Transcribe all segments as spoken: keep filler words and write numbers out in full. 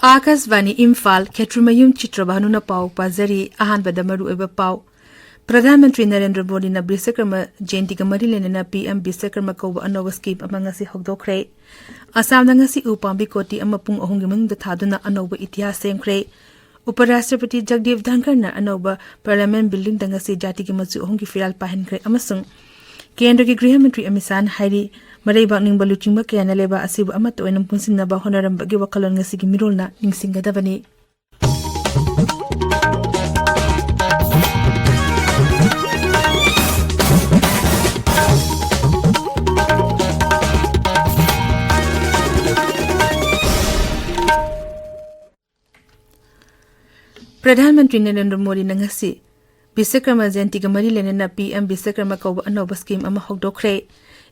ꯑꯥꯀꯥꯁꯕꯥꯅꯤ ꯏꯝꯐꯥꯜ, ꯈꯦꯇ꯭ꯔꯤꯃꯌꯨꯝ ꯆꯤꯇ꯭ꯔꯚꯥꯅꯨꯅ ꯄꯥꯎ ꯄꯥꯖꯔꯤ꯫ ꯑꯍꯥꯟꯕꯗ ꯃꯔꯨꯑꯣꯏꯕ ꯄꯥꯎ꯫ ꯄ꯭ꯔꯙꯥꯟ ꯃꯟꯇ꯭ꯔꯤ ꯅꯔꯦꯟꯗ꯭ꯔ ꯃꯣꯗꯤꯅ ꯕꯤꯁ꯭ꯋꯀꯔꯃ ꯖꯌꯟꯇꯤꯒ ꯃꯔꯤ ꯂꯩꯅꯅ ꯄꯤ ꯑꯦꯝ ꯕꯤꯁ꯭ꯋꯀꯔꯃ ꯀꯧꯕ ꯑꯅꯧꯕ ꯁ꯭ꯀꯤꯝ ꯑꯃ ꯉꯁꯤ ꯍꯧꯗꯣꯛꯈ꯭ꯔꯦ꯫ ꯑꯁꯥꯝꯗ ꯉꯁꯤ ꯎ ꯄꯥꯝꯕꯤ ꯀꯣꯇꯤ ꯑꯃ ꯄꯨꯡ ꯑꯍꯨꯝꯒꯤ ꯃꯅꯨꯡꯗ ꯊꯥꯗꯨꯅ ꯑꯅꯧꯕ ꯏꯇꯤꯍꯥꯁ ꯁꯦꯝꯈ꯭ꯔꯦ꯫ ꯎꯄꯔꯥꯁꯇ꯭ꯔꯄꯇꯤ ꯖꯒꯗꯤꯞ ꯙꯟꯈꯔꯅ ꯑꯅꯧꯕ ꯄꯥꯔꯂꯤꯌꯥꯃꯦꯟꯠ ꯕꯤꯜꯗꯤꯡꯗ ꯉꯁꯤ ꯖꯥꯇꯤꯒꯤ ꯃꯆꯨ ꯑꯍꯨꯝꯒꯤ ꯐꯤꯔꯥꯜ ꯄꯥꯏꯍꯟꯈ꯭ꯔꯦ ꯑꯃꯁꯨꯡ ꯀꯦꯟꯗ꯭ꯔꯒꯤ ꯒ꯭ꯔꯤꯍ ꯃꯟꯇ꯭ꯔꯤ ꯑꯃꯤꯠ ꯁꯥꯍꯅ ꯍꯥꯏꯔꯤ, ꯃꯔꯩꯕꯥꯛ ꯅꯤꯡꯕ ꯂꯨꯆꯤꯡꯕ ꯀꯌꯥꯅ ꯂꯩꯕꯥꯛ ꯑꯁꯤꯕꯨ ꯑꯃꯠꯇ ꯑꯣꯏꯅ ꯄꯨꯟꯁꯤꯟꯅꯕ ꯍꯣꯠꯅꯔꯝꯕꯒꯤ ꯋꯥꯈꯜꯂꯣꯟ ꯉꯁꯤꯒꯤ ꯃꯤꯔꯣꯜꯅ ꯅꯤꯡꯁꯤꯡꯒꯗꯕꯅꯤ꯫ ꯄ꯭ꯔꯙꯥꯟ ꯃꯟꯇ꯭ꯔꯤ ꯅꯔꯦꯟꯗ꯭ꯔ ꯃꯣꯗꯤꯅ ꯉꯁꯤ ꯕꯤꯁ꯭ꯋꯀꯔꯃ ꯖꯌꯟꯇꯤꯒ ꯃꯔꯤ ꯂꯩꯅꯅ ꯄꯤ ꯑꯦꯝ ꯕꯤꯁ꯭ꯋꯀꯔꯃ ꯀꯧꯕ ꯑꯅꯧꯕ ꯁ꯭ꯀꯤꯝ ꯑꯃ ꯍꯧꯗꯣꯛꯈ꯭ꯔꯦ꯫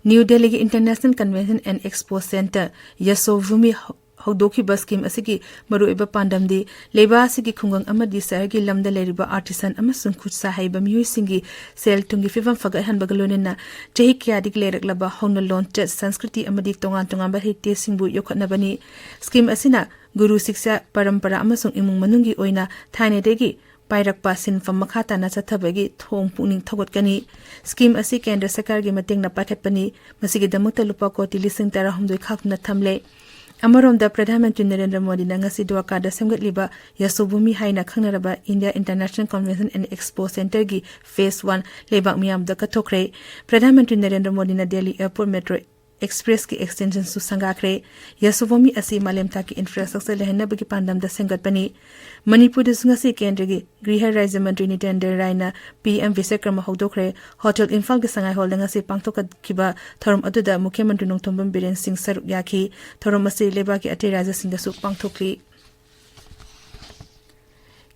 ꯅ꯭ꯌꯨ ꯗꯦꯜꯂꯤꯒꯤ International Convention and Expo Centre, ꯌꯁꯣꯚꯨꯃꯤ ꯍꯧ-, ꯍꯧꯗꯣꯛꯈꯤꯕ ꯁ꯭ꯀꯤꯝ ꯑꯁꯤꯒꯤ ꯃꯔꯨꯑꯣꯏꯕ ꯄꯥꯟꯗꯝꯗꯤ ꯂꯩꯕꯥꯛ ꯑꯁꯤꯒꯤ ꯈꯨꯡꯒꯪ ꯑꯃꯗꯤ ꯁꯍꯔꯒꯤ ꯂꯝꯗ ꯂꯩꯔꯤꯕ artisan ꯑꯃꯁꯨꯡ ꯈꯨꯠ ꯁꯥ ꯍꯩꯕ ꯃꯤꯑꯣꯏꯁꯤꯡꯒꯤ ꯁꯦꯜ ꯊꯨꯝꯒꯤ ꯐꯤꯕꯝ ꯐꯒꯠꯍꯟꯕꯒ ꯂꯣꯏꯅꯅ ꯆꯍꯤ ꯀꯌꯥꯗꯒꯤ ꯂꯩꯔꯛꯂꯕ ꯍꯧꯅ ꯂꯣꯟꯆꯠ, ꯁꯪꯁꯀ꯭ꯔꯤꯇꯤ ꯑꯃꯗꯤ ꯇꯣꯉꯥꯟ ꯇꯣꯉꯥꯟꯕ ꯍꯩꯇꯦꯁꯤꯡꯕꯨ ꯌꯣꯛꯈꯠꯅꯕꯅꯤ꯫ ꯁ꯭ꯀꯤꯝ ꯑꯁꯤꯅ ꯒꯨꯔꯨ ꯁꯤꯛꯁꯥ ꯄꯔꯝꯄꯔꯥ ꯑꯃꯁꯨꯡ ꯏꯃꯨꯡ ꯃꯅꯨꯡꯒꯤ ꯑꯣꯏꯅ ꯊꯥꯏꯅꯗꯒꯤ ꯄꯥꯏꯔꯛꯄ ꯁꯤꯟꯐꯝ ꯃꯈꯥ ꯇꯥꯅ ꯆꯠꯊꯕꯒꯤ ꯊꯣꯡ ꯄꯨꯛꯅꯤꯡ ꯊꯧꯒꯠꯀꯅꯤ꯫ ꯁ꯭ꯀꯤꯝ ꯑꯁꯤ ꯀꯦꯟꯗ꯭ꯔ ꯁꯔꯀꯥꯔꯒꯤ ꯃꯇꯦꯡꯅ ꯄꯥꯏꯈꯠꯄꯅꯤ꯫ ꯃꯁꯤꯒꯤꯗꯃꯛꯇ ꯂꯨꯄꯥ ꯀꯣꯇꯤ ꯂꯤꯁꯤꯡ ꯇꯔꯥꯍꯨꯝꯗꯣꯏ ꯈꯥꯛꯇꯨꯅ ꯊꯝꯂꯦ꯫ ꯑꯃꯔꯣꯝꯗ, ꯄ꯭ꯔꯙꯥꯟ ꯃꯟꯇ꯭ꯔꯤ ꯅꯔꯦꯟꯗ꯭ꯔ ꯃꯣꯗꯤꯅ ꯉꯁꯤ ꯗ꯭ꯋꯥꯔꯀꯥꯗ ꯁꯦꯝꯒꯠꯂꯤꯕ ꯌꯁꯣꯚꯨꯃꯤ ꯍꯥꯏꯅ ꯈꯪꯅꯔꯕ India International Convention and Expo Centreꯒꯤ phase one ꯂꯩꯕꯥꯛ ꯃꯤꯌꯥꯝꯗ ꯀꯠꯊꯣꯛꯈ꯭ꯔꯦ꯫ ꯄ꯭ꯔꯙꯥꯟ ꯃꯟꯇ꯭ꯔꯤ ꯅꯔꯦꯟꯗ꯭ꯔ ꯃꯣꯗꯤꯅ ꯗꯦꯜꯂꯤ airport metro expressꯀꯤ extensionꯁꯨ ꯁꯪꯒꯥꯈ꯭ꯔꯦ꯫ ꯌꯁꯣꯚꯨꯃꯤ ꯑꯁꯤ ꯃꯥꯂꯦꯝ ꯊꯥꯛꯀꯤ infrastructure ꯂꯩꯍꯟꯅꯕꯒꯤ ꯄꯥꯟꯗꯝꯗ ꯁꯦꯝꯒꯠꯄꯅꯤ꯫ ꯃꯅꯤꯄꯨꯔꯗꯁꯨ ꯉꯁꯤ ꯀꯦꯟꯗ꯭ꯔꯒꯤ ꯒ꯭ꯔꯤꯍ ꯔꯥꯖ꯭ꯌ ꯃꯟꯇ꯭ꯔꯤ ꯅꯤꯇꯦꯟꯗ꯭ꯔ ꯔꯥꯏꯅ ꯄꯤ ꯑꯦꯝ ꯕꯤꯁ꯭ꯋꯀꯔꯃ ꯍꯧꯗꯣꯛꯈ꯭ꯔꯦ꯫ ꯍꯣꯇꯦꯜ ꯏꯝꯐꯥꯜꯒꯤ ꯁꯉꯥꯏ ꯍꯣꯜꯗ ꯉꯁꯤ ꯄꯥꯡꯊꯣꯛꯈꯤꯕ ꯊꯧꯔꯝ ꯑꯗꯨꯗ ꯃꯨꯈ꯭ꯌ ꯃꯟꯇ꯭ꯔꯤ ꯅꯣꯡꯊꯣꯝꯕꯝ ꯕꯤꯔꯦꯟ ꯁꯤꯡ ꯁꯔꯨꯛ ꯌꯥꯈꯤ꯫ ꯊꯧꯔꯝ ꯑꯁꯤ ꯂꯩꯕꯥꯛꯀꯤ ꯑꯇꯩ ꯔꯥꯖ꯭ꯌꯁꯤꯡꯗꯁꯨ ꯄꯥꯡꯊꯣꯛꯂꯤ꯫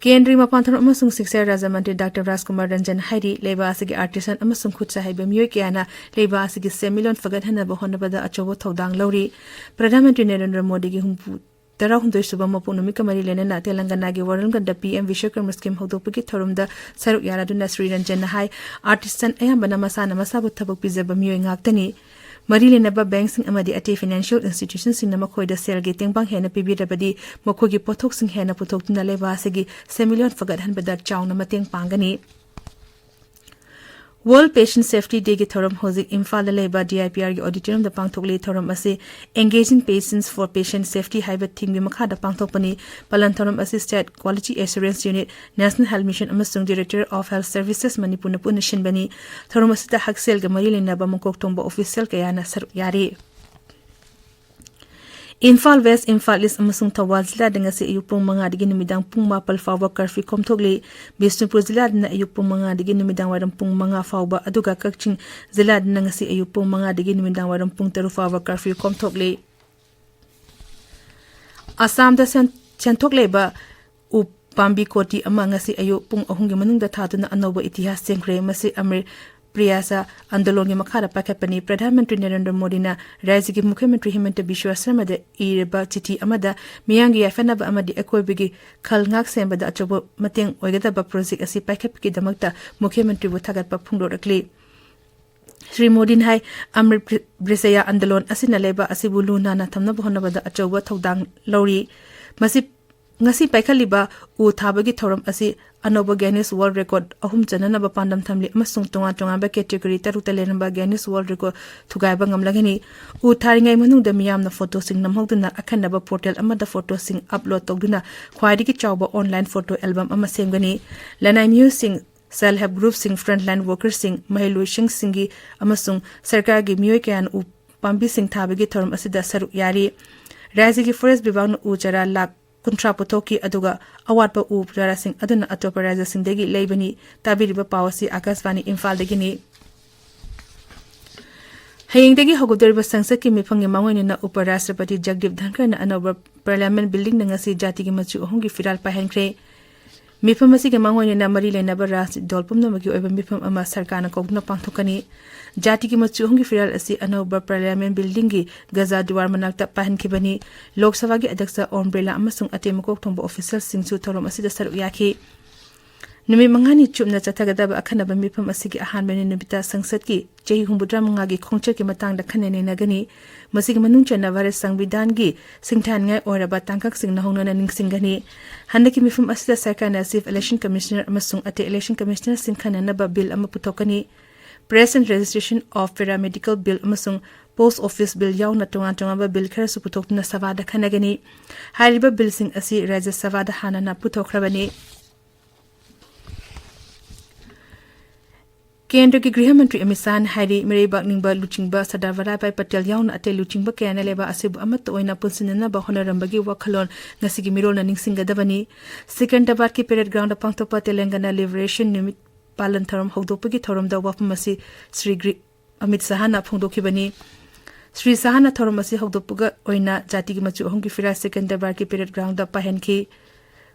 ꯀꯦꯟꯗ꯭ꯔꯒꯤ ꯃꯄꯥꯟ ꯊꯧꯔꯝ ꯑꯃꯁꯨꯡ ꯁꯤꯛꯁꯥ ꯔꯥꯖ꯭ꯌ ꯃꯟꯇ꯭ꯔꯤ ꯗꯥꯛꯇꯔ ꯔꯥꯖꯀꯨꯃꯥꯔ ꯔꯟꯖꯟ ꯍꯥꯏꯔꯤ, ꯂꯩꯕꯥꯛ ꯑꯁꯤꯒꯤ artisan ꯑꯃꯁꯨꯡ ꯈꯨꯠꯁꯥ ꯍꯩꯕ ꯃꯤꯑꯣꯏ ꯀꯌꯥꯅ ꯂꯩꯕꯥꯛ ꯑꯁꯤꯒꯤ ꯁꯦꯟꯃꯤꯠꯂꯣꯟ ꯐꯒꯠꯍꯟꯅꯕ ꯍꯣꯠꯅꯕꯗ ꯑꯆꯧꯕ ꯊꯧꯗꯥꯡ ꯂꯧꯔꯤ꯫ ꯄ꯭ꯔꯙꯥꯟ ꯃꯟꯇ꯭ꯔꯤ ꯅꯔꯦꯟꯗ꯭ꯔ ꯃꯣꯗꯤꯒꯤ ꯍꯨꯝꯐꯨ, ꯇꯔꯥꯍꯨꯝꯗꯣꯏꯁꯨꯕ ꯃꯄꯣꯛ ꯅꯨꯃꯤꯠꯀ ꯃꯔꯤ ꯂꯩꯅꯅ ꯇꯦꯂꯪꯒꯅꯥꯒꯤ ꯋꯥꯔꯦꯡꯒꯟꯗ ꯄꯤ ꯑꯦꯝ ꯕꯤꯁ꯭ꯋꯀꯔꯃ ꯁ꯭ꯀꯤꯝ ꯍꯧꯗꯣꯛꯄꯒꯤ ꯊꯧꯔꯝꯗ ꯁꯔꯨꯛ ꯌꯥꯔꯗꯨꯅ ꯁ꯭ꯔꯤ ꯔꯟꯖꯟꯅ ꯍꯥꯏ, artisan ꯑꯌꯥꯝꯕꯅ ꯃꯁꯥꯅ ꯃꯁꯥꯕꯨ ꯊꯕꯛ ꯄꯤꯖꯕ ꯃꯤꯑꯣꯏ ꯉꯥꯛꯇꯅꯤ꯫ ꯃꯔꯤ ꯂꯩꯅꯕ ꯕꯦꯡꯛꯁꯤꯡ ꯑꯃꯗꯤ ꯑꯇꯩ ꯐꯥꯏꯅꯥꯟꯁꯤꯌꯦꯜ ꯏꯟꯁꯇꯤꯇ꯭ꯌꯨꯁꯟꯁꯤꯡꯅ ꯃꯈꯣꯏꯗ ꯁꯦꯜꯒꯤ ꯇꯦꯡꯕꯥꯡ ꯍꯦꯟꯅ ꯄꯤꯕꯤꯔꯕꯗꯤ, ꯃꯈꯣꯏꯒꯤ ꯄꯣꯠꯊꯣꯛꯁꯤꯡ ꯍꯦꯟꯅ ꯄꯨꯊꯣꯛꯇꯨꯅ ꯂꯩꯕꯥꯛ ꯑꯁꯤꯒꯤ ꯁꯦꯟꯃꯤꯠꯂꯣꯟ ꯐꯒꯠꯍꯟꯕꯗ ꯆꯥꯎꯅ ꯃꯇꯦꯡ ꯄꯥꯡꯒꯅꯤ꯫ World Patient Safety Day ꯒꯤ ꯊꯧꯔꯝ ꯍꯧꯖꯤꯛ ꯏꯝꯐꯥꯜꯗ ꯂꯩꯕ D I P R ꯒꯤ auditorium ꯗ ꯄꯥꯡꯊꯣꯛꯂꯤ꯫ ꯊꯧꯔꯝ ꯑꯁꯤ Engaging Patients for Patient Safety ꯍꯥꯏꯕ theme ꯒꯤ ꯃꯈꯥꯗ ꯄꯥꯡꯊꯣꯛꯄꯅꯤ꯫ ꯄꯥꯂꯟ ꯊꯧꯔꯝ ꯑꯁꯤ State Quality Assurance Unit, National Health Mission ꯑꯃꯁꯨꯡ Directorate of Health Services ꯃꯅꯤꯄꯨꯔꯅ ꯄꯨꯟꯅ ꯁꯤꯟꯕꯅꯤ꯫ ꯊꯧꯔꯝ ꯑꯁꯤꯗ ꯍꯛꯁꯦꯜꯒ ꯃꯔꯤ ꯂꯩꯅꯕ ꯃꯀꯣꯛ ꯊꯣꯡꯕ official ꯀꯌꯥꯅ ꯁꯔꯨꯛ ꯌꯥꯔꯤ꯫ ꯏꯝꯐꯥꯜ ꯋꯦꯁ, ꯏꯝꯐꯥꯜ ꯏꯁ ꯑꯃꯁꯨꯡ ꯊꯧꯕꯥꯜ ꯖꯤꯂꯥꯗ ꯉꯁꯤ ꯑꯌꯨꯛ ꯄꯨꯡ ꯃꯉꯥꯗꯒꯤ ꯅꯨꯃꯤꯗꯥꯡ ꯄꯨꯡ ꯃꯥꯄꯜ ꯐꯥꯎꯕ curfew ꯀꯣꯝꯊꯣꯛꯂꯤ꯫ ꯕꯤꯁꯅꯨꯄꯨꯔ ꯖꯤꯂꯥꯗꯅ ꯑꯌꯨꯛ ꯄꯨꯡ ꯃꯉꯥꯗꯒꯤ ꯅꯨꯃꯤꯗꯥꯡ ꯋꯥꯏꯔꯝ ꯄꯨꯡ ꯃꯉꯥ ꯐꯥꯎꯕ, ꯑꯗꯨꯒ ꯀꯛꯆꯤꯡ ꯖꯤꯂꯥꯗꯅ ꯉꯁꯤ ꯑꯌꯨꯛ ꯄꯨꯡ ꯃꯉꯥꯗꯒꯤ ꯅꯨꯃꯤꯗꯥꯡ ꯋꯥꯏꯔꯝ ꯄꯨꯡ ꯇꯔꯨꯛ ꯐꯥꯎꯕ curfew ꯀꯣꯝꯊꯣꯛꯂꯤ꯫ ꯑꯁꯥꯝꯗ ꯁꯦꯟ-, ꯁꯦꯟꯊꯣꯛ ꯂꯩꯕ ꯎ ꯄꯥꯝꯕꯤ ꯀꯣꯇꯤ ꯑꯃ ꯉꯁꯤ ꯑꯌꯨꯛ ꯄꯨꯡ ꯑꯍꯨꯝꯒꯤ ꯃꯅꯨꯡꯗ ꯊꯥꯗꯨꯅ ꯑꯅꯧꯕ ꯏꯇꯤꯍꯥꯁ ꯁꯦꯝꯈ꯭ꯔꯦ꯫ ꯃꯁꯤ ꯑꯃ꯭ꯔꯤꯠ ꯄ꯭ꯔꯤꯌꯥꯁꯥ ꯑꯟꯗꯣꯂꯣꯟꯒꯤ ꯃꯈꯥꯗ ꯄꯥꯏꯈꯠꯄꯅꯤ꯫ ꯄ꯭ꯔꯙꯥꯟ ꯃꯟꯇ꯭ꯔꯤ ꯅꯔꯦꯟꯗ꯭ꯔ ꯃꯣꯗꯤꯅ ꯔꯥꯖ꯭ꯌꯒꯤ ꯃꯨꯈ꯭ꯌ ꯃꯟꯇ꯭ꯔꯤ ꯍꯤꯃꯟꯇ ꯕꯤꯁ꯭ꯋ ꯁꯔꯃꯗ ꯏꯔꯤꯕ ꯆꯤꯊꯤ ꯑꯃꯗ ꯃꯤꯌꯥꯝꯒꯤ ꯌꯥꯏꯐꯅꯕ ꯑꯃꯗꯤ ꯑꯀꯣꯏꯕꯒꯤ ꯈꯜ ꯉꯥꯛ ꯁꯦꯟꯕꯗ ꯑꯆꯧꯕ ꯃꯇꯦꯡ ꯑꯣꯏꯒꯗꯕ ꯄ꯭ꯔꯣꯖꯦꯛ ꯑꯁꯤ ꯄꯥꯏꯈꯠꯄꯒꯤꯗꯃꯛꯇ ꯃꯨꯈ꯭ꯌ ꯃꯟꯇ꯭ꯔꯤꯕꯨ ꯊꯥꯒꯠꯄ ꯐꯣꯡꯗꯣꯔꯛꯂꯤ꯫ ꯁ꯭ꯔꯤ ꯃꯣꯗꯤꯅ ꯍꯥꯏ, ꯑꯃ꯭ꯔꯤꯠ ꯕ꯭ꯔꯤꯁꯌꯥ ꯑꯟꯗꯣꯂꯣꯟ ꯑꯁꯤꯅ ꯂꯩꯕꯥꯛ ꯑꯁꯤꯕꯨ ꯂꯨ ꯅꯥꯟꯅ ꯊꯝꯅꯕ ꯍꯣꯠꯅꯕꯗ ꯑꯆꯧꯕ ꯊꯧꯗꯥꯡ ꯂꯧꯔꯤ꯫ ꯃꯁꯤ, ꯉꯁꯤ ꯄꯥꯏꯈꯠꯂꯤꯕ ꯎ ꯊꯥꯕꯒꯤ ꯊꯧꯔꯝ ꯑꯁꯤ ꯑꯅꯧꯕ Guinness World Record ꯑꯍꯨꯝ ꯆꯟꯅꯅꯕ ꯄꯥꯟꯗꯝ ꯊꯝꯂꯤ ꯑꯃꯁꯨꯡ ꯇꯣꯉꯥꯟ ꯇꯣꯉꯥꯟꯕ category ꯇꯔꯨꯛꯇ ꯂꯩꯔꯝꯕ Guinness World Record ꯊꯨꯒꯥꯏꯕ ꯉꯝꯂꯒꯅꯤ꯫ ꯎ ꯊꯥꯔꯤꯉꯩ ꯃꯅꯨꯡꯗ ꯃꯤꯌꯥꯝꯅ ꯐꯣꯇꯣꯁꯤꯡ ꯅꯝꯍꯧꯗꯨꯅ ꯑꯈꯟꯅꯕ portal ꯑꯃꯗ ꯐꯣꯇꯣꯁꯤꯡ upload ꯇꯧꯗꯨꯅ ꯈ꯭ꯋꯥꯏꯗꯒꯤ ꯆꯥꯎꯕ online photo album ꯑꯃ ꯁꯦꯝꯒꯅꯤ꯫ ꯂꯅꯥꯏ ꯃꯤꯑꯣꯏꯁꯤꯡ, self help groupꯁꯤꯡ, frontline workerꯁꯤꯡ, ꯃꯍꯩꯂꯣꯏꯁꯪꯁꯤꯡꯒꯤ ꯑꯃꯁꯨꯡ ꯁꯔꯀꯥꯔꯒꯤ ꯃꯤꯑꯣꯏ ꯀꯌꯥꯅ ꯎ ꯄꯥꯝꯕꯤꯁꯤꯡ ꯊꯥꯕꯒꯤ ꯊꯧꯔꯝ ꯑꯁꯤꯗ ꯁꯔꯨꯛ ꯌꯥꯔꯤ꯫ ꯔꯥꯖ꯭ꯌꯒꯤ forest ꯕꯤꯚꯥꯒꯅ ꯎ ꯆꯥꯔꯥ ꯂꯥꯈ ꯀꯨꯟꯊ꯭ꯔꯥ ꯄꯨꯊꯣꯛꯈꯤ, ꯑꯗꯨꯒ ꯑꯋꯥꯠꯄ ꯎ ꯆꯥꯔꯥꯁꯤꯡ ꯑꯗꯨꯅ ꯑꯇꯣꯞꯄ ꯔꯥꯖ꯭ꯌꯁꯤꯡꯗꯒꯤ ꯂꯩꯕꯅꯤ꯫ ꯇꯥꯕꯤꯔꯤꯕ ꯄꯥꯎ ꯑꯁꯤ ꯑꯀꯥꯁꯕꯥꯅꯤ ꯏꯝꯐꯥꯜꯗꯒꯤꯅꯤ꯫ ꯍꯌꯦꯡꯗꯒꯤ ꯍꯧꯒꯗꯧꯔꯤꯕ ꯁꯪꯁꯠꯀꯤ ꯃꯤꯐꯝꯒꯤ ꯃꯥꯡꯑꯣꯏꯅꯅ ꯎꯄ ꯔꯥꯁꯇ꯭ꯔꯄꯇꯤ ꯖꯒꯗꯤꯞ ꯙꯟꯈꯔꯅ ꯑꯅꯧꯕ Parliament Buildingꯗ ꯉꯁꯤ ꯖꯥꯇꯤꯒꯤ ꯃꯆꯨ ꯑꯍꯨꯝꯒꯤ ꯐꯤꯔꯥꯜ ꯄꯥꯏꯍꯟꯈ꯭ꯔꯦ꯫ ꯃꯤꯐꯝ ꯑꯁꯤꯒꯤ ꯃꯥꯡꯑꯣꯏꯅꯅ ꯃꯔꯤ ꯂꯩꯅꯕ ꯔꯥꯖꯅꯤꯇꯤ ꯗꯜ ꯄꯨꯝꯅꯃꯛꯀꯤ ꯑꯣꯏꯕ ꯃꯤꯐꯝ ꯑꯃ ꯁꯔꯀꯥꯔꯅ ꯀꯧꯗꯨꯅ ꯄꯥꯡꯊꯣꯛꯀꯅꯤ꯫ ꯖꯥꯇꯤꯒꯤ ꯃꯆꯨ ꯑꯍꯨꯝꯒꯤ ꯐꯤꯔꯥꯜ ꯑꯁꯤ ꯑꯅꯧꯕ Parliament Buildingꯒꯤ ꯒꯖꯥ ꯗꯨꯋꯥꯔ ꯃꯅꯥꯛꯇ ꯄꯥꯏꯍꯟꯈꯤꯕꯅꯤ꯫ ꯂꯣꯛ ꯁꯚꯥꯒꯤ ꯑꯗ꯭ꯌꯛꯁ ꯑꯣꯝ ꯕꯤꯔꯂꯥ ꯑꯃꯁꯨꯡ ꯑꯇꯩ ꯃꯀꯣꯛ ꯊꯣꯡꯕ officialꯁꯤꯡꯁꯨ ꯊꯧꯔꯝ ꯑꯁꯤꯗ ꯁꯔꯨꯛ ꯌꯥꯈꯤ꯫ ꯅꯨꯃꯤꯠ ꯃꯉꯥꯅꯤ ꯆꯨꯞꯅ ꯆꯠꯊꯒꯗꯕ ꯑꯈꯟꯅꯕ ꯃꯤꯐꯝ ꯑꯁꯤꯒꯤ ꯑꯍꯥꯟꯕ ꯅꯨꯃꯤꯠꯇ ꯁꯪꯁꯠꯀꯤ ꯆꯍꯤ ꯍꯨꯝꯐꯨꯇꯔꯥ ꯃꯉꯥꯒꯤ ꯈꯣꯡꯆꯠꯀꯤ ꯃꯇꯥꯡꯗ ꯈꯟꯅ ꯅꯩꯅꯒꯅꯤ꯫ ꯃꯁꯤꯒꯤ ꯃꯅꯨꯡ ꯆꯟꯅ ꯚꯥꯔꯠ ꯁꯪꯕꯤꯙꯥꯟꯒꯤ ꯁꯤꯡꯊꯥꯅꯤꯡꯉꯥꯏ ꯑꯣꯏꯔꯕ ꯇꯥꯡꯀꯛꯁꯤꯡ ꯅꯧꯍꯧꯅꯅ ꯅꯤꯡꯁꯤꯡꯒꯅꯤ꯫ ꯍꯟꯗꯛꯀꯤ ꯃꯤꯐꯝ ꯑꯁꯤꯗ ꯁꯔꯀꯥꯔꯅ Chief Election Commissioner ꯑꯃꯁꯨꯡ ꯑꯇꯩ Election Commissionerꯁꯤꯡ ꯈꯟꯅꯅꯕ ꯕꯤꯜ ꯑꯃ ꯄꯨꯊꯣꯛꯀꯅꯤ꯫ Press and Registration of Paramedical Bill ꯑꯃꯁꯨꯡ Post Office Bill ꯌꯥꯎꯅ ꯇꯣꯉꯥꯟ ꯇꯣꯉꯥꯟꯕ ꯕꯤꯜ ꯈꯔꯁꯨ ꯄꯨꯊꯣꯛꯇꯨꯅ ꯁꯚꯥꯗ ꯈꯟꯅꯒꯅꯤ꯫ ꯍꯥꯏꯔꯤꯕ ꯕꯤꯜꯁꯤꯡ ꯑꯁꯤ ꯔꯥꯖ꯭ꯌ ꯁꯚꯥꯗ ꯍꯥꯟꯅꯅ ꯄꯨꯊꯣꯛꯈ꯭ꯔꯕꯅꯤ꯫ ꯀꯦꯟꯗ꯭ꯔꯒꯤ ꯒ꯭ꯔꯤꯍ ꯃꯟꯇ꯭ꯔꯤ ꯑꯃꯤꯠ ꯁꯥꯍꯅ ꯍꯥꯏꯔꯤ, ꯃꯤꯔꯩꯕꯥꯛ ꯅꯤꯡꯕ ꯂꯨꯆꯤꯡꯕ ꯁꯔꯗꯥꯔ ꯚꯜꯂꯥꯚ ꯚꯥꯏ ꯄꯇꯦꯜ ꯌꯥꯎꯅ ꯑꯇꯩ ꯂꯨꯆꯤꯡꯕ ꯀꯌꯥꯅ ꯂꯩꯕꯥꯛ ꯑꯁꯤꯕꯨ ꯑꯃꯠꯇ ꯑꯣꯏꯅ ꯄꯨꯟꯁꯤꯟꯅꯅꯕ ꯍꯣꯠꯅꯔꯝꯕꯒꯤ ꯋꯥꯈꯜꯂꯣꯟ ꯉꯁꯤꯒꯤ ꯃꯤꯔꯣꯜꯅ ꯅꯤꯡꯁꯤꯡꯒꯗꯕꯅꯤ꯫ ꯁꯤꯀꯟꯗꯔꯥꯕꯥꯗꯀꯤ ꯄꯦꯔꯦꯗ ꯒ꯭ꯔꯥꯎꯟꯗ ꯄꯥꯡꯊꯣꯛꯄ ꯇꯦꯂꯪꯒꯅꯥ ꯂꯤꯕꯔꯦꯁꯟ ꯅꯨꯃꯤꯠ ꯄꯥꯂꯟ ꯊꯧꯔꯝ ꯍꯧꯗꯣꯛꯄꯒꯤ ꯊꯧꯔꯝꯗ ꯋꯥꯐꯝ ꯑꯁꯤ ꯁ꯭ꯔꯤ ꯒ꯭ꯔꯤ-, ꯑꯃꯤꯠ ꯁꯥꯍꯅ ꯐꯣꯡꯗꯣꯛꯈꯤꯕꯅꯤ꯫ ꯁ꯭ꯔꯤ ꯁꯥꯍꯅ ꯊꯧꯔꯝ ꯑꯁꯤ ꯍꯧꯗꯣꯛꯄꯒ ꯑꯣꯏꯅ ꯖꯥꯇꯤꯒꯤ ꯃꯆꯨ ꯑꯍꯨꯝꯒꯤ ꯐꯤꯔꯥꯜ ꯁꯤꯀꯟꯗꯔꯥꯕꯥꯗꯀꯤ ꯄꯦꯔꯦꯗ ꯒ꯭ꯔꯥꯎꯟꯗ ꯄꯥꯏꯍꯟꯈꯤ꯫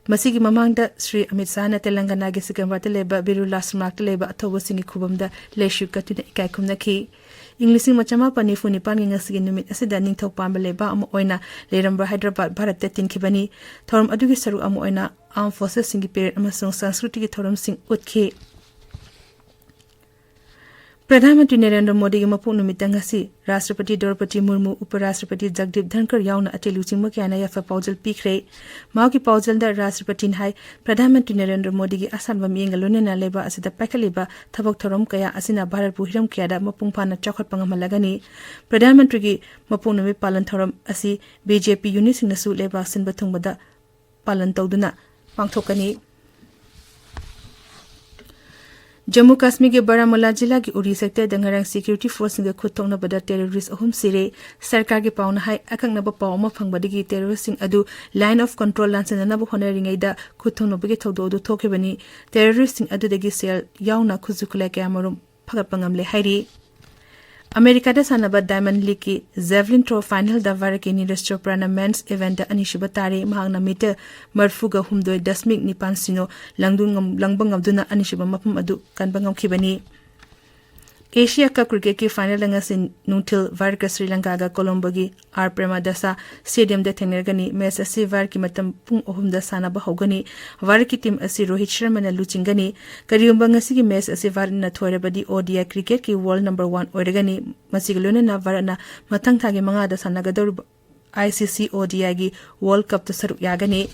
ꯃꯁꯤꯒꯤ ꯃꯃꯥꯡꯗ ꯁ꯭ꯔꯤ ꯑꯃꯤꯠ ꯁꯥꯍꯅ ꯇꯦꯂꯪꯒꯅꯥꯒꯤ ꯁꯤꯀꯟꯗꯔꯥꯕꯥꯗꯇ ꯂꯩꯕ ꯕꯤꯔꯨꯂꯥ ꯁ꯭ꯃꯥꯔꯛꯇ ꯂꯩꯕ ꯑꯊꯧꯕꯁꯤꯡꯒꯤ ꯈꯨꯕꯝꯗ ꯂꯩꯁꯨ ꯀꯠꯇꯨꯅ ꯏꯀꯥꯏ ꯈꯨꯝꯅꯈꯤ꯫ ꯏꯪ ꯂꯤꯁꯤꯡ ꯑꯃ ꯆꯃꯥꯄꯟ ꯅꯤꯐꯨ ꯅꯤꯄꯥꯟꯒꯤ ꯉꯁꯤꯒꯤ ꯅꯨꯃꯤꯠ ꯑꯁꯤꯗ ꯅꯤꯡꯊꯧ ꯄꯥꯟꯕ ꯂꯩꯕꯥꯛ ꯑꯃ ꯑꯣꯏꯅ ꯂꯩꯔꯝꯕ ꯍꯥꯏꯗ꯭ꯔꯕꯥꯗ ꯚꯥꯔꯠꯇ ꯇꯤꯟꯈꯤꯕꯅꯤ꯫ ꯊꯧꯔꯝ ꯑꯗꯨꯒꯤ ꯁꯔꯨꯛ ꯑꯃ ꯑꯣꯏꯅ Armed Forcesꯁꯤꯡꯒꯤ ꯄꯦꯔꯦꯗ ꯑꯃꯁꯨꯡ ꯁꯪꯁꯀ꯭ꯔꯤꯇꯤꯒꯤ ꯊꯧꯔꯝꯁꯤꯡ ꯎꯠꯈꯤ꯫ ꯄ꯭ꯔꯙꯥꯟ ꯃꯟꯇ꯭ꯔꯤ ꯅꯔꯦꯟꯗ꯭ꯔ ꯃꯣꯗꯤꯒꯤ ꯃꯄꯣꯛ ꯅꯨꯃꯤꯠꯇ ꯉꯁꯤ ꯔꯥꯁꯇ꯭ꯔꯄꯇꯤ ꯗ꯭ꯔꯧꯄꯗꯤ ꯃꯨꯔꯃꯨ, ꯎꯄ ꯔꯥꯁꯇ꯭ꯔꯄꯇꯤ ꯖꯒꯗꯤꯞ ꯙꯟꯈꯔ ꯌꯥꯎꯅ ꯑꯇꯩ ꯂꯨꯆꯤꯡꯕ ꯀꯌꯥꯅ ꯌꯥꯏꯐ ꯄꯥꯎꯖꯦꯜ ꯄꯤꯈ꯭ꯔꯦ꯫ ꯃꯍꯥꯛꯀꯤ ꯄꯥꯎꯖꯦꯜꯗ ꯔꯥꯁꯇ꯭ꯔꯄꯇꯤꯅ ꯍꯥꯏ, ꯄ꯭ꯔꯙꯥꯟ ꯃꯟꯇ꯭ꯔꯤ ꯅꯔꯦꯟꯗ꯭ꯔ ꯃꯣꯗꯤꯒꯤ ꯑꯁꯥꯟꯕ ꯃꯤꯠꯌꯦꯡꯒ ꯂꯣꯏꯅꯅ ꯂꯩꯕꯥꯛ ꯑꯁꯤꯗ ꯄꯥꯏꯈꯠꯂꯤꯕ ꯊꯕꯛ ꯊꯧꯔꯝ ꯀꯌꯥ ꯑꯁꯤꯅ ꯚꯥꯔꯠꯄꯨ ꯍꯤꯔꯝ ꯀꯌꯥꯗ ꯃꯄꯨꯡ ꯐꯥꯅ ꯆꯥꯎꯈꯠꯄ ꯉꯝꯍꯜꯂꯒꯅꯤ꯫ ꯄ꯭ꯔꯙꯥꯟ ꯃꯟꯇ꯭ꯔꯤꯒꯤ ꯃꯄꯣꯛ ꯅꯨꯃꯤꯠ ꯄꯥꯂꯟ ꯊꯧꯔꯝ ꯑꯁꯤ ꯕꯤ ꯖꯦ ꯄꯤ ꯌꯨꯅꯤꯠꯁꯤꯡꯅꯁꯨ ꯂꯩꯕꯥꯛ ꯁꯤꯟꯕ ꯊꯨꯡꯕꯗ ꯄꯥꯂꯟ ꯇꯧꯗꯨꯅ ꯄꯥꯡꯊꯣꯛꯀꯅꯤ꯫ ꯖꯝꯃꯨ ꯀꯥꯁꯃꯤꯔꯒꯤ ꯕꯥꯔꯥꯃꯨꯂꯥ ꯖꯤꯂꯥꯒꯤ ꯎꯔꯤ ꯁꯦꯛꯇꯔꯗ ꯉꯔꯥꯡ ꯁꯦꯀ꯭ꯌꯨꯔꯤꯇꯤ ꯐꯣꯔꯁꯁꯤꯡꯒ ꯈꯨꯠ ꯊꯣꯛꯅꯕꯗ ꯇꯦꯔꯣꯔꯤꯁ ꯑꯍꯨꯝ ꯁꯤꯔꯦ꯫ ꯁꯔꯀꯥꯔꯒꯤ ꯄꯥꯎꯅ ꯍꯥꯏ, ꯑꯀꯛꯅꯕ ꯄꯥꯎ ꯑꯃ ꯐꯪꯕꯗꯒꯤ ꯇꯦꯔꯣꯔꯤꯁꯁꯤꯡ ꯑꯗꯨ Line of Control ꯂꯥꯟꯁꯤꯟꯅꯅꯕ ꯍꯣꯠꯅꯔꯤꯉꯩꯗ ꯈꯨꯠ ꯊꯣꯛꯅꯕꯒꯤ ꯊꯧꯗꯣꯛ ꯑꯗꯨ ꯊꯣꯛꯈꯤꯕꯅꯤ꯫ ꯇꯦꯔꯣꯔꯤꯁꯁꯤꯡ ꯑꯗꯨꯗꯒꯤ ꯁꯦꯜ ꯌꯥꯎꯅ ꯈꯨꯠꯁꯨ ꯈꯨꯠꯂꯥꯏ ꯀꯌꯥꯃꯔꯨꯝ ꯐꯒꯠꯄ ꯉꯝꯂꯦ ꯍꯥꯏꯔꯤ꯫ ꯑꯃꯦꯔꯤꯀꯥꯗ ꯁꯥꯟꯅꯕ Diamond Leagueꯀꯤ Javelin Throw Finalꯗ ꯚꯥꯔꯠꯀꯤ ꯅꯤꯔꯖ ꯆꯣꯄ꯭ꯔꯥꯅ Men's Eventꯇ ꯑꯅꯤꯁꯨꯕ ꯇꯥꯔꯦ꯫ ꯃꯍꯥꯛꯅ meter ꯃꯔꯤꯐꯨꯒ ꯍꯨꯝꯗꯣꯏ ꯗꯁꯃꯤꯛ ꯅꯤꯄꯥꯟ ꯁꯤꯅꯣ ꯂꯪꯗꯨ ꯉꯝ-, ꯂꯪꯕ ꯉꯝꯗꯨꯅ ꯑꯅꯤꯁꯨꯕ ꯃꯐꯝ ꯑꯗꯨ ꯀꯟꯕ ꯉꯝꯈꯤꯕꯅꯤ꯫ ꯑꯦꯁꯤꯌꯥ ꯀꯞ ꯀ꯭ꯔꯤꯀꯦꯠꯀꯤ ꯐꯥꯏꯅꯦꯜꯗ ꯉꯁꯤ ꯅꯨꯡꯊꯤꯜ ꯚꯥꯔꯠꯀ ꯁ꯭ꯔꯤ ꯂꯪꯀꯥꯒ ꯀꯣꯂꯣꯝꯕꯣꯒꯤ ꯑꯥꯔ ꯄ꯭ꯔꯦꯃꯗꯥꯁꯥ ꯁ꯭ꯇꯦꯗꯤꯌꯝꯗ ꯊꯦꯡꯅꯔꯒꯅꯤ꯫ ꯃꯦꯆ ꯑꯁꯤ ꯚꯥꯔꯠꯀꯤ ꯃꯇꯝ ꯄꯨꯡ ꯑꯍꯨꯝꯗ ꯁꯥꯟꯅꯕ ꯍꯧꯒꯅꯤ꯫ ꯚꯥꯔꯠꯀꯤ ꯇꯤꯝ ꯑꯁꯤ ꯔꯣꯍꯤꯠ ꯁꯔꯃꯅ ꯂꯨꯆꯤꯡꯒꯅꯤ꯫ ꯀꯔꯤꯒꯨꯝꯕ ꯉꯁꯤꯒꯤ ꯃꯦꯆ ꯑꯁꯤ ꯚꯥꯔꯠꯅ ꯊꯣꯏꯔꯕꯗꯤ ꯑꯣꯗꯤꯑꯥꯏ ꯀ꯭ꯔꯤꯀꯦꯠꯀꯤ ꯋꯥꯔꯜꯗ ꯅꯝꯕꯔ ꯋꯥꯟ ꯑꯣꯏꯔꯒꯅꯤ꯫ ꯃꯁꯤꯒ ꯂꯣꯏꯅꯅ ꯚꯥꯔꯠꯅ ꯃꯊꯪ ꯊꯥꯒꯤ ꯃꯉꯥꯗ ꯁꯥꯟꯅꯒꯗꯧꯔꯤꯕ ꯑꯥꯏ ꯁꯤ ꯁꯤ ꯑꯣꯗꯤꯑꯥꯏꯒꯤ ꯋꯥꯔꯜꯗ ꯀꯞꯇ ꯁꯔꯨꯛ ꯌꯥꯒꯅꯤ꯫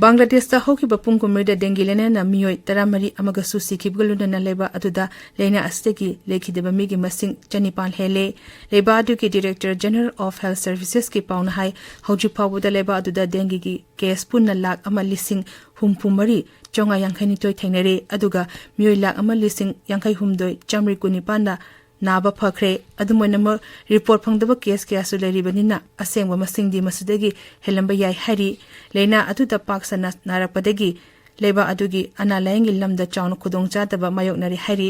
ꯕꯪꯒ꯭ꯂꯥꯗꯦꯁꯇ ꯍꯧꯈꯤꯕ ꯄꯨꯡ ꯀꯨꯟꯃꯔꯤꯗ ꯗꯦꯡꯒꯤ ꯂꯥꯏꯅꯥꯅ ꯃꯤꯑꯣꯏ ꯇꯔꯥꯃꯔꯤ ꯑꯃꯒꯁꯨ ꯁꯤꯈꯤꯕꯒ ꯂꯣꯏꯅꯅ ꯂꯩꯕꯥꯛ ꯑꯗꯨꯗ ꯂꯥꯏꯅꯥ ꯑꯁꯤꯗꯒꯤ ꯂꯩꯈꯤꯗꯕ ꯃꯤꯒꯤ ꯃꯁꯤꯡ ꯆꯅꯤꯄꯥꯟ ꯍꯦꯜꯂꯦ꯫ ꯂꯩꯕꯥꯛ ꯑꯗꯨꯒꯤ ꯗꯤꯔꯦꯛꯇꯔ ꯖꯦꯅꯔꯦꯜ ꯑꯣꯐ ꯍꯦꯜꯊ ꯁꯔꯚꯤꯁꯦꯁꯀꯤ ꯄꯥꯎꯅ ꯍꯥꯏ, ꯍꯧꯖꯤꯛ ꯐꯥꯎꯕꯗ ꯂꯩꯕꯥꯛ ꯑꯗꯨꯗ ꯗꯦꯡꯒꯤꯒꯤ ꯀꯦꯁ ꯄꯨꯟꯅ ꯂꯥꯈ ꯑꯃ ꯂꯤꯁꯤꯡ ꯍꯨꯝꯐꯨ ꯃꯔꯤ ꯆꯥꯝꯃꯉꯥ ꯌꯥꯡꯈꯩ ꯅꯤꯊꯣꯏ ꯊꯦꯡꯅꯔꯦ, ꯑꯗꯨꯒ ꯃꯤꯑꯣꯏ ꯂꯥꯈ ꯑꯃ ꯂꯤꯁꯤꯡ ꯌꯥꯡꯈꯩ ꯍꯨꯝꯗꯣꯏ ꯆꯥꯝꯃꯔꯤ ꯀꯨꯟꯅꯤꯄꯥꯟꯅ ꯅꯥꯕ ꯐꯈ꯭ꯔꯦ꯫ ꯑꯗꯨꯝ ꯑꯣꯏꯅꯃꯛ, ꯔꯤꯄꯣꯔꯠ ꯐꯪꯗꯕ ꯀꯦꯁ ꯀꯌꯥꯁꯨ ꯂꯩꯔꯤꯕꯅꯤꯅ, ꯑꯁꯦꯡꯕ ꯃꯁꯤꯡꯗꯤ ꯃꯁꯤꯗꯒꯤ ꯍꯦꯜꯂꯝꯕ ꯌꯥꯏ ꯍꯥꯏꯔꯤ꯫ ꯂꯥꯏꯅꯥ ꯑꯗꯨꯗ ꯄꯥꯛ ꯁꯟꯅ ꯅꯥꯔꯛꯄꯗꯒꯤ ꯂꯩꯕꯥꯛ ꯑꯗꯨꯒꯤ ꯑꯅꯥ ꯂꯥꯌꯦꯡꯒꯤ ꯂꯝꯗ ꯆꯥꯎꯅ ꯈꯨꯗꯣꯡꯆꯥꯗꯕ ꯃꯥꯌꯣꯛꯅꯔꯤ ꯍꯥꯏꯔꯤ꯫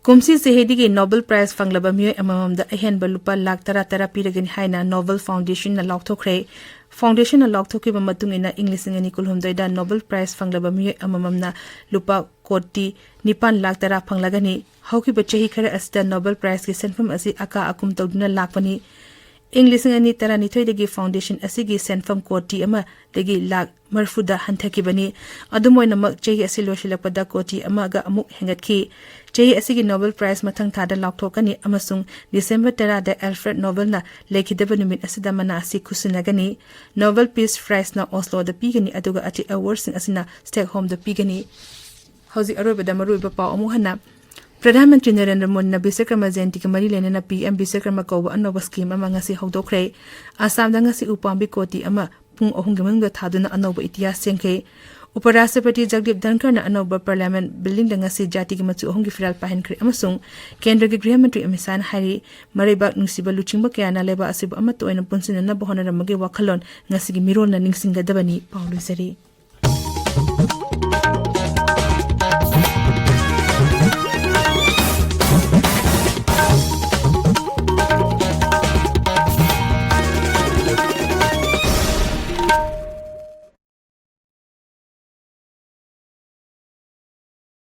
ꯀꯨꯝꯁꯤ ꯆꯍꯤꯗꯒꯤ ꯅꯣꯕꯦꯜ ꯄ꯭ꯔꯥꯏꯖ ꯐꯪꯂꯕ ꯃꯤꯑꯣꯏ ꯑꯃꯃꯝꯗ ꯑꯍꯦꯟꯕ ꯂꯨꯄꯥ ꯂꯥꯈ ꯇꯔꯥ ꯇꯔꯥ ꯄꯤꯔꯒꯅꯤ ꯍꯥꯏꯅ ꯅꯣꯕꯦꯜ ꯐꯥꯎꯟꯗꯦꯁꯟꯅ ꯂꯥꯎꯊꯣꯛꯈ꯭ꯔꯦ꯫ ꯐꯥꯎꯟꯗꯦꯁꯟꯅ ꯂꯥꯎꯊꯣꯛꯈꯤꯕ ꯃꯇꯨꯡ ꯏꯟꯅ, ꯏꯪ ꯂꯤꯁꯤꯡ ꯑꯅꯤ ꯀꯨꯟꯍꯨꯝꯗꯣꯏꯗ ꯅꯣꯕꯦꯜ ꯄ꯭ꯔꯥꯏꯖ ꯐꯪꯂꯕ ꯃꯤꯑꯣꯏ ꯑꯃꯃꯝꯅ ꯂꯨꯄꯥ ꯀꯣꯇꯤ ꯅꯤꯄꯥꯟ ꯂꯥꯈ ꯇꯔꯥ ꯐꯪꯂꯒꯅꯤ꯫ ꯍꯧꯈꯤꯕ ꯆꯍꯤ ꯈꯔ ꯑꯁꯤꯗ ꯅꯣꯕꯦꯜ ꯄ꯭ꯔꯥꯏꯖꯀꯤ ꯁꯦꯟꯐꯝ ꯑꯁꯤ ꯑꯀꯥ ꯑꯀꯨꯝ ꯇꯧꯗꯨꯅ ꯂꯥꯛꯄꯅꯤ꯫ ꯏꯪ ꯂꯤꯁꯤꯡ ꯑꯅꯤ ꯇꯔꯥꯅꯤꯊꯣꯏꯗꯒꯤ ꯐꯥꯎꯟꯗꯦꯁꯟ ꯑꯁꯤꯒꯤ ꯁꯦꯟꯐꯝ ꯀꯣꯇꯤ ꯑꯃꯗꯒꯤ ꯂꯥꯈ ꯃꯔꯤꯐꯨꯗ ꯍꯟꯊꯈꯤꯕꯅꯤ꯫ ꯑꯗꯨꯝ ꯑꯣꯏꯅꯃꯛ, ꯆꯍꯤ ꯑꯁꯤ ꯂꯣꯏꯁꯤꯜꯂꯛꯄꯗ ꯀꯣꯇꯤ ꯑꯃꯒ ꯑꯃꯨꯛ ꯍꯦꯟꯒꯠꯈꯤ꯫ ꯆꯍꯤ ꯑꯁꯤꯒꯤ ꯅꯣꯕꯦꯜ ꯄ꯭ꯔꯥꯏꯖ ꯃꯊꯪ ꯊꯥꯗ ꯂꯥꯎꯊꯣꯛꯀꯅꯤ ꯑꯃꯁꯨꯡ ꯗꯤꯁꯦꯝꯕꯔ ꯇꯔꯥꯗ ꯑꯦꯜꯐ꯭ꯔꯦꯗ ꯅꯣꯕꯦꯜꯅ ꯂꯩꯈꯤꯗꯕ ꯅꯨꯃꯤꯠ ꯑꯁꯤꯗ ꯃꯅꯥ ꯑꯁꯤ ꯈꯨꯠꯁꯤꯟꯅꯒꯅꯤ꯫ ꯅꯣꯕꯦꯜ ꯄꯤꯁ ꯄ꯭ꯔꯥꯏꯖꯅ ꯑꯣꯁꯂꯣꯗ ꯄꯤꯒꯅꯤ, ꯑꯗꯨꯒ ꯑꯇꯩ ꯑꯦꯋꯥꯔꯗꯁꯤꯡ ꯑꯁꯤꯅ ꯁ꯭ꯇꯦꯛꯍꯣꯝꯗ ꯄꯤꯒꯅꯤ꯫ ꯍꯧꯖꯤꯛ ꯑꯔꯣꯏꯕꯗ ꯃꯔꯨꯑꯣꯏꯕ ꯄꯥꯎ ꯑꯃꯨꯛ ꯍꯟꯅ꯫ ꯄ꯭ꯔꯙꯥꯟ ꯃꯟꯇ꯭ꯔꯤ ꯅꯔꯦꯟꯗ꯭ꯔ ꯃꯣꯗꯤꯅ ꯕꯤꯁ꯭ꯋꯀꯔꯃ ꯖꯌꯟꯇꯤꯒ ꯃꯔꯤ ꯂꯩꯅꯅ ꯄꯤ ꯑꯦꯝ ꯕꯤꯁ꯭ꯋꯀꯔꯃ ꯀꯧꯕ ꯑꯅꯧꯕ ꯁ꯭ꯀꯤꯝ ꯑꯃ ꯉꯁꯤ ꯍꯧꯗꯣꯛꯈ꯭ꯔꯦ꯫ ꯑꯁꯥꯝꯗ ꯉꯁꯤ ꯎꯄꯥꯝꯕꯤ ꯀꯣꯇꯤ ꯑꯃ ꯄꯨꯡ ꯑꯍꯨꯝꯒꯤ ꯃꯅꯨꯡꯗ ꯊꯥꯗꯨꯅ ꯑꯅꯧꯕ ꯏꯇꯤꯍꯥꯁ ꯁꯦꯝꯈ꯭ꯔꯦ꯫ ꯎꯄꯔꯥꯁꯇ꯭ꯔꯄꯇꯤ ꯖꯒꯗꯤꯞ ꯙꯟꯈꯔꯅ ꯑꯅꯧꯕ ꯄꯥꯔꯂꯤꯌꯥꯃꯦꯟ ꯕꯤꯜꯗꯤꯡꯗ ꯉꯁꯤ ꯖꯥꯇꯤꯒꯤ ꯃꯆꯨ ꯑꯍꯨꯝꯒꯤ ꯐꯤꯔꯥꯜ ꯄꯥꯏꯍꯟꯈ꯭ꯔꯦ ꯑꯃꯁꯨꯡ ꯀꯦꯟꯗ꯭ꯔꯒꯤ ꯒ꯭ꯔꯤꯍ ꯃꯟꯇ꯭ꯔꯤ ꯑꯃꯤꯠ ꯁꯥꯍꯅ ꯍꯥꯏꯔꯤ, ꯃꯔꯩꯕꯥꯛ ꯅꯨꯡꯁꯤꯕ ꯂꯨꯆꯤꯡꯕ ꯀꯌꯥꯅ ꯂꯩꯕꯥꯛ ꯑꯁꯤꯕꯨ ꯑꯃꯠꯇ ꯑꯣꯏꯅ ꯄꯨꯟꯁꯤꯟꯅꯅꯕ ꯍꯣꯠꯅꯔꯝꯕꯒꯤ ꯋꯥꯈꯜꯂꯣꯟ ꯉꯁꯤꯒꯤ ꯃꯤꯔꯣꯜꯅ ꯅꯤꯡꯁꯤꯡꯒꯗꯕꯅꯤ꯫ ꯄꯥꯎ ꯂꯣꯏꯖꯔꯤ꯫